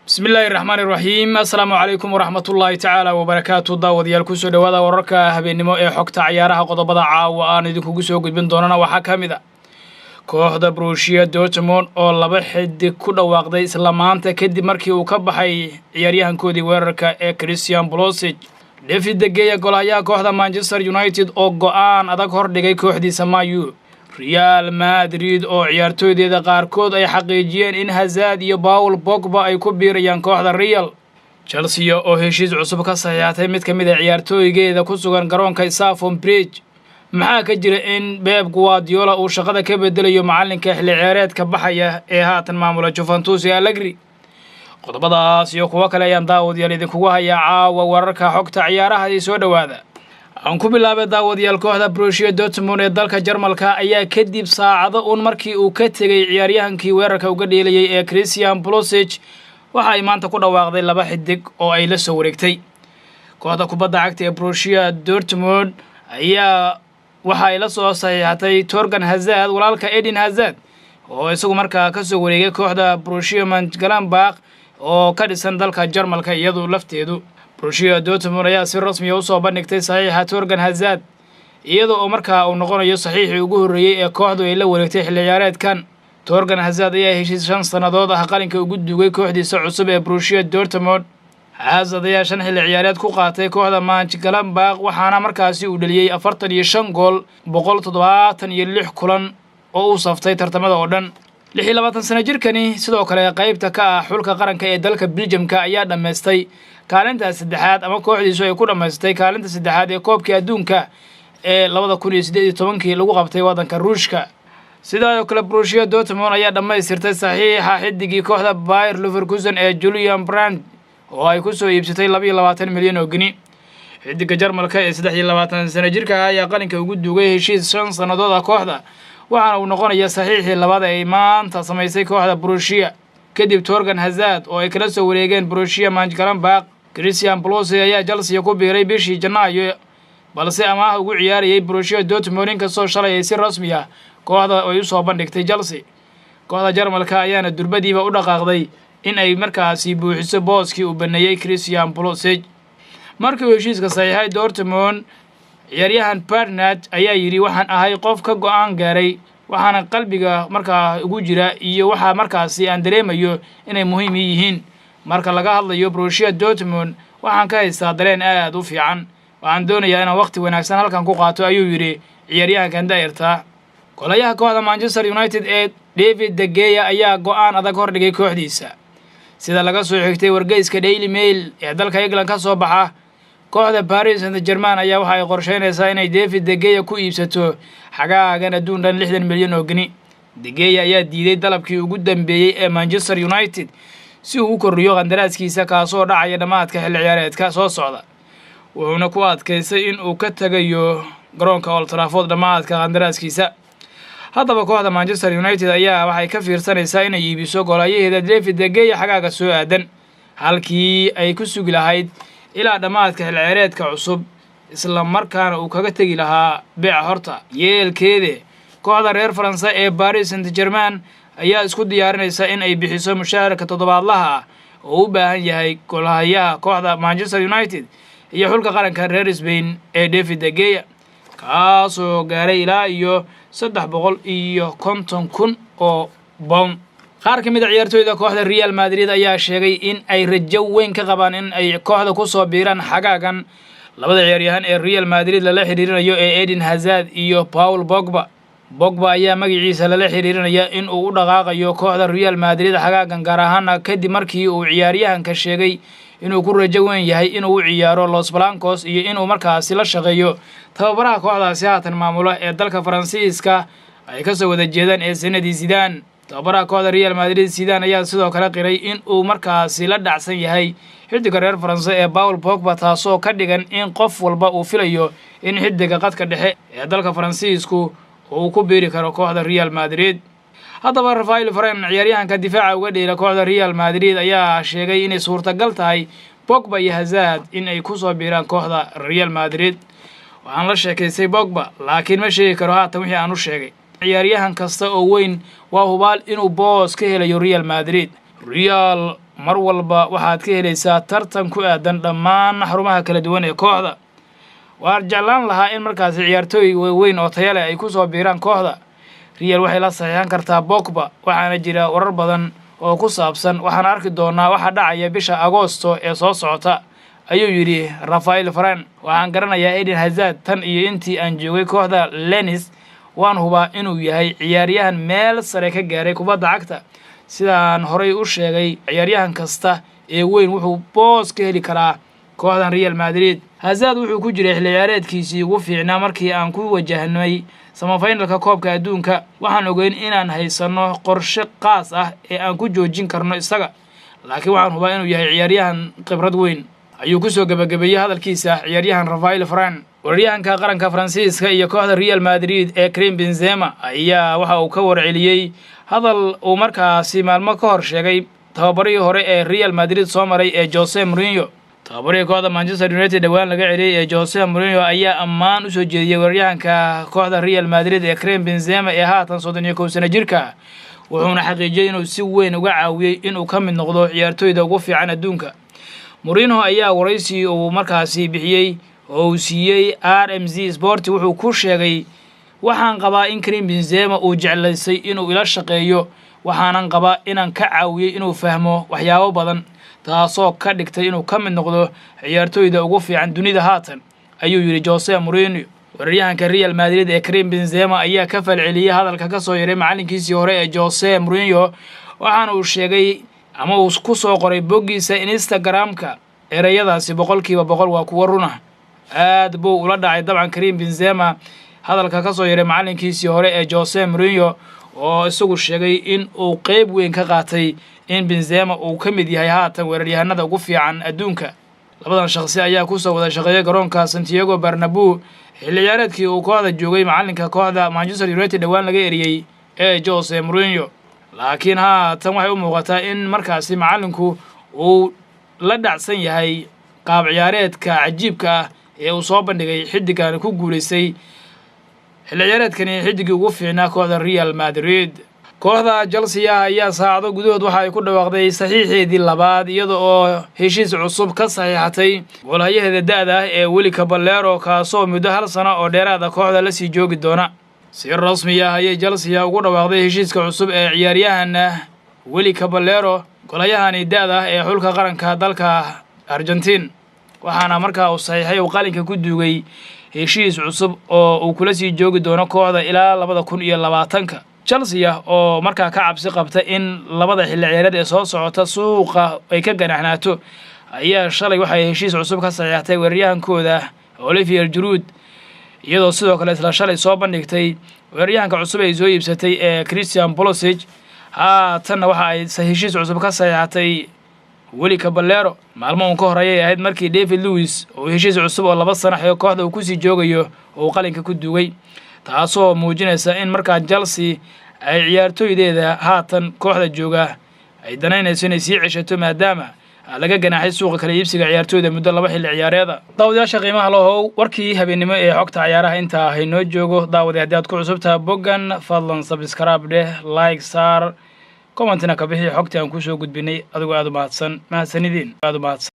Bismillaahi raxmaani raxiim. Assalaamu calaykum waraxmatullaahi tacaala wabarakaatu. Daawadayaal, kusoo dhowaada wararka habeennimo ee xogta cayaaraha. Qodobada caawa aan idinkugu soo gudbin doonana waxaa ka mid a kooxda Borussia Dortmund oo laba xidig ku dhawaaqday isla maanta, kadib markii uu ka baxay ciyaaryahankoodii weerarka ee Christian Pulisic. David De Gea, goolhayaha kooxda Manchester United, oo go'aan adag hordhigay kooxdiisa Man U. Real Madrid oo ciyaartooydeeda qaarkood ay xaqiijiyeen in Hazard iyo Paul Pogba ay ku biirayaan kooxda Real. Chelsea oo heshiis cusub ka saxiixatay mid ka mid a ciyaartooygeeda ku sugan garoonka Stamford Bridge. Maxaa ka jira in Pep Guardiola uu shaqada ka bedelayo macalinka xilli ciyaareedka baxaya ee haatan maamula Juventus ee Allegri? Qodobadaas iyo kuwo kale ayaan daawadayaal idinkugu hayaa caawa wararka xogta ciyaaraha. Ii soo dhowaada. Aan ku bilaabay, daawadayaal, kooxda Borussia Dortmund ee dalka Jarmalka ayaa kadib saacado uun markii uu ka tegey ciyaaryahankii weerarka uga dheelayay ee Christian Pulisic, waxa ay maanta ku dhawaaqday laba xidig oo ay la soo wareegtay. Kooxda kubadda cagta ee Borussia Dortmund ayaa waxa ay la soo saxiixatay Thorgan Hazard, walaalka Eden Hazard, oo isagu markaa kasoo wareegay kooxda Borussia Mönchengladbach oo ka dhisan dalka Jarmalka iyadu lafteedu. Borussia Dortmund ayaa si rasmiya usoo bandhigtay saxiixa Thorgan Hazard, iyada oo markaa uu noqonayo saxiixii ugu horreeyey ee kooxdu ay la wareegtay xilli ciyaareedkan. Thorgan Hazard ayaa heshiis 5 sannadood ah qalinka ugu duugay kooxdiisa cusub ee Borussia Dortmund. Hazard ayaa 5 xilli ciyaareed ku qaatay kooxda Mönchengladbach, waxaana markaasi uu dhaliyey 45 gool 176 kulan oo uu saftay tartamada oo dhan. 26 sano jirkani sidoo kale qaybta ka ah xulka qaranka ee dalka Beljamka ayaa dhammaystay kaalinta saddexaad, ama kooxdiisu ay ku dhammaystay kaalinta saddexaad ee koobkii adduunka ee 2018-kii lagu qabtay waddanka Ruushka. Sidaa oo kale, Borussia Dortmund ayaa dhammaystirtay saxiixa xidigii kooxda Bayer Leverkusen ee Julian Brandt, oo ay kusoo iibsatay 22 milyan oo geni. Xidiga Jarmalka ee 23 sano jirka ah ayaa qalinka ugu duugay heshiis 5 sannadood ah kooxda, waxaana uu noqonaya saxiixii labaad ay maanta samaysay kooxda Borussia kadib Thorgan Hazard oo ay kala soo wareegeen Borussia Mönchengladbach. Christian Pulisic ayaa Chelsea ku biiray bishii Janaayo, balse amaah ugu ciyaarayay Borussia Dortmund, inkastoo shalay ay si rasmi ah kooxda ay usoo bandhigtay Chelsea. Kooxda Jarmalka ayaana durbadiiba u dhaqaaqday in ay markaasi buuxiso booskii uu baneeyey Christian Pulisic. Markii uu heshiiska saxiixay Dortmund, ciyaaryahan Brandt ayaa yidhi: "Waxaan ahay qof ka go'aan gaaray, waxaana qalbiga markaa ugu jira iyo waxaa markaasi aan dareemayo inay muhiim ii yihiin. Marka laga hadlayo Borussia Dortmund, waxaan ka haystaa dareen aad u fiican. Waxaan doonayaa inaan waqti wanaagsan halkan ku qaato," ayuu yidhi ciyaaryahankan daa'irta. Goolhayaha kooxda Manchester United ee David De Gea ayaa go'aan adag hordhigay kooxdiisa. Sida laga soo xigtay wargeyska Daily Mail ee dalka England ka soo baxa, kooxda Paris Saint Germain ayaa waxa ay qorsheynaysaa inay David De Gea ku iibsato xagaagan adduun dhan 60 milyan oo geni. De Gea ayaa diiday dalabkii ugu dambeeyey ee Manchester United si uu u kordhiyo qandaraaskiisa, kaasoo dhacaya dhammaadka xilli ciyaareedka soo socda, wuxuuna ku adkaystay in uu ka tagayo garoonka Old Trafford dhammaadka qandaraaskiisa. Haddaba, kooxda Manchester United ayaa waxay ka fiirsanaysaa inay iibiso goolhayaheeda David De Gea xagaaga soo aadan, halkii ay ku sugi lahayd ilaa dhammaadka xilli ciyaareedka cusub, isla markaana uu kaga tegi lahaa beeca horta yeelkeede. Kooxda reer Faranse ee Paris Saint Germain ayaa isku diyaarinaysa in ay bixiso mushaharka toddobaadlaha ah oo u baahan yahay goolhayaha kooxda Manchester United iyo xulka qaranka reer Spain ee David De Gea, kaasoo gaaray ilaa iyo 350,000 oo pound. Qaar ka mid a ciyaartooyda kooxda Real Madrid ayaa sheegay in ay rajo weyn ka qabaan in ay kooxda kusoo biiraan xagaagan labada ciyaaryahan ee Real Madrid lala xiriirinayo ee Eden Hazard iyo Paul Pogba. Pogba ayaa magaciisa lala xiriirinaya in uu u dhaqaaqayo kooxda Real Madrid xagaagan, gaar ahaana kadib markii uu ciyaaryahanka sheegay inuu ku rajo weyn yahay inuu u ciyaaro Los Blancos iyo inuu markaasi la shaqeeyo tababaraha kooxdaasi haatan maamula ee dalka Faransiiska ay kasoo wada jeedaan ee Zinedine Zidane. Tababaraha kooxda Real Madrid Zidane ayaa sidoo kale qiray in uu markaasi la dhacsan yahay xiddiga reer Faranse ee Paul Pogba, taasoo ka dhigan in qof walba uu filayo in xiddiga qadka dhexe ee dalka Faransiisku uu ku biiri karo kooxda Real Madrid. Haddaba, Raphael Varane, ciyaaryahanka difaaca uga dheela kooxda Real Madrid, ayaa sheegay inay suurtagal tahay Pogba iyo Hazard in ay kusoo biiraan kooxda Real Madrid. "Waxaan la sheekaystay Pogba, laakiin ma sheegi karo haatan wixii aan u sheegay. Ciyaaryahan kasta oo weyn waa hubaal inuu boos ka helayo Real Madrid." Real Mar walba waxaad ka helaysaa tartan ku aadan dhammaan xarumaha kala duwan ee kooxda. Waan jeclaan lahaa in markaasi ciyaartooy waaweyn oo taya leh ay ku soo biiraan kooxda. Real waxay la saxiixan kartaa Pogba, waxaana jira warar badan oo ku saabsan. Waxaan arki doonaa waxa dhacaya bisha Agoosto ee soo socota, ayuu yidhi Raphael Varane. Waxaan garanayaa Eden Hazard tan iyo intii aan joogay kooxda Lens. Waan hubaa inuu yahay ciyaaryahan meel sare ka gaaray kubadda cagta. Sidaan horay u sheegay, ciyaaryahan kasta ee weyn wuxuu boos ka heli karaa kooxdan Real Madrid. Hazard wuxuu ku jiray xilli ciyaareedkiisii ugu fiicnaa markii aan ku wajahnay semi-finalka koobka adduunka. Waxaan ogeyn inaan haysanno qorshe qaas ah ee aan ku joojin karno isaga, laakiin waxaan hubaa inuu yahay ciyaaryahan khibrad weyn, ayuu kusoo gebagabeeyey hadalkiisa ciyaaryahan Raphael Varane. Weeraryahanka qaranka Faransiiska iyo kooxda Real Madrid ee Karim Benzema ayaa waxa uu ka warceliyey hadal uu markaasi maalmo ka hor sheegay tababarihii hore ee Real Madrid soo maray ee Jose Mourinho. Tababarihii kooxda Manchester United dhowaan laga celiyey ee Jose Mourinho ayaa ammaan usoo jeediyey weeraryahanka kooxda Real Madrid ee Karim Benzema ee haatan 31 sano jirka, wuxuuna xaqiijiyey inuu si weyn uga caawiyey inuu ka mid noqdo ciyaartooyda ugu fiican adduunka. Mourinho ayaa waraysi uu markaasi bixiyey oo uu siiyey RMC Sport wuxuu ku sheegay: "Waxaan qabaa in Karim Benzema uu jeclaysay inuu ila shaqeeyo. Waxaanan qabaa inaan ka caawiyey inuu fahmo waxyaabo badan, taasoo ka dhigtay inuu ka mid noqdo ciyaartooyda ugu fiican dunida haatan," ayuu yidhi Jose Mourinho. Weeraryahanka Real Madrid ee Karim Benzema ayaa ka falceliyey hadalka ka soo yaray macallinkiisii hore ee Jose Mourinho, waxaana uu sheegay ama uu ku soo qoray boggiisa Instagram-ka: "Ereyadaasi 100% waa kuwo runa." Aad buu ula dhacay dabcan Karim Benzema hadalka ka soo yaray macallinkiisii hore ee Jose Mourinho, oo isagu sheegay in uu qeyb weyn ka qaatay in Benzema uu ka mid yahay haatan weeraryahanada ugu fiican adduunka. Labadan shaqsi ayaa kusoo wada shaqeeyay garoonka Santiago Bernabeu xilli ciyaareedkii uu kooxda joogay macallinka kooxda Manchester United dhowaan laga eriyey ee Jose Mourinho, laakiin haatan waxay u muuqataa in markaasi macallinku uu la dhacsan yahay qaab ciyaareedka cajiibka ah ee uu soo bandhigay xiddigan ku guulaystay xilli ciyaareedkani xiddiggii ugu fiicnaa kooxda Real Madrid. Kooxda Chelsea ayaa saacado gudahood waxa ay ku dhawaaqday saxiixeedii labaad, iyada oo heshiis cusub ka saxiixatay goolhayaheeda da'da ah ee Willy Caballero, kaasoo muddo hal sano oo dheeraada kooxda lasii joogi doona. Si rasmi ah ayay Chelsea ugu dhawaaqday heshiiska cusub ee ciyaaryahan Willy Caballero, goolhayahani da'da ah ee xulka qaranka dalka Argentiin, waxaana markaa uu saxiixay uu qalinka ku duugay heshiis cusub oo uu kula sii joogi doono kooxda ilaa 2020-ka. Chelsea oo markaa ka cabsi qabta in labada xilli ciyaareed ee soo socota suuqa ay ka ganaxnaato ayaa shalay waxay heshiis cusub ka saxiixatay weeraryahankooda Olivier Giroud, iyadoo sidoo kale isla shalay soo bandhigtay weeraryahanka cusub ay soo iibsatay ee Christian Pulisic. Haatanna waxa ay heshiis cusub ka saxiixatay Willy Caballero. Maalmo uun ka hor ayay ahayd markii David Luiz uu heshiis cusub oo 2 sano kooxda uu kusii joogayo uu qalinka ku duugay, taasoo muujinaysa in markaa Chelsea ay ciyaartooydeeda haatan kooxda jooga ay danaynayso inay sii ceshato, maadaama laga ganaaxay suuqa kala iibsiga ciyaartooyda muddo laba xilli ciyaareeda. Daawadayaasha qiimaha lahow, warkii habeennimo ee xogta ciyaaraha intaa haynoo joogo. Daawade, haddii aad ku cusubtaha boggan, fadlan subscribe dheh, like saar, commentina ka bixi xogtii aan kusoo gudbinay. Adigoo aada u mahadsan. Mahadsanidin, aada u mahadsan.